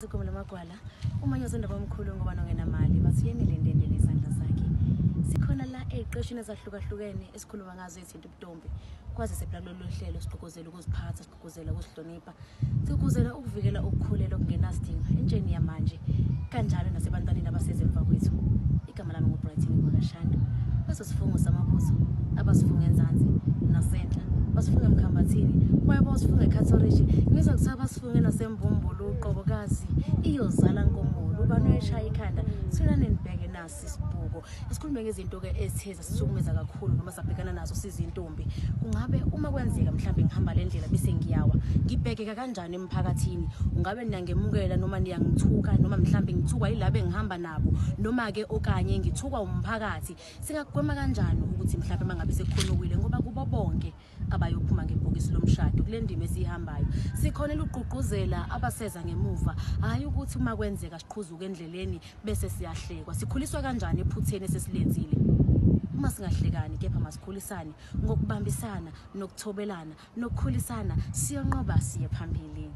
Sigoma lamagwala umanyozo ndaba omkhulu ngoba nongenamali bathi yenele ndende nesandla sakhe. Sikhona la ey'qeshini ezahlukahlukene esikhuluma ngazo ezinto ubuntombi. Kwazise phela kulolu hlelo sigqugquzela ukuziphatha, sigqugquzela ukuzihlonipha, sigqugquzela ukuvikela ukukhulelwa okungenasidingo entsheni yamanje kanjalo nasebantwaneni abaseze emva kwethu. Igama lami nguBrighton Ngwakashando. Leso sifungo samabutho abasifunga enzansi nasenhla, basifunga emkhambathini, baye bosifunga ekhathorishi. Ngizwa kuthiwa basifunge nasembumbulu uqobokazi iyozala nkomo ubani oyishaya ikhanda. Thulani nibheke nasi isibuko. Esikhulume ngezinto-ke ezithe zasihlukumeza kakhulu noma sabhekana nazo sizintombi. Kungabe uma kwenzeka mhlawumbe ngihamba le ndlela bese ngiyawa, ngibhekeka kanjani emphakathini? Ungabe niyangemukela noma niyangithuka noma mhlawumbe ngithukwa yilabo engihamba nabo noma-ke okanye ngithukwa umphakathi. Singakugwema kanjani ukuthi mhlawumbe uma ngabe sekukhonokile ngoba kubo bonke abayophuma ngebhokisi lomshado kule ndima esiyihambayo sikhonela ukugqugquzela abaseza ngemuva, hhayi ukuthi uma kwenzeka siqhuzuke endleleni bese siyahlekwa. Sikhuliswa kanjani ephutheni esesilenzile? Uma singahlekani kepha masikhulisane ngokubambisana nokuthobelana nokukhulisana, siyonqoba siye phambili.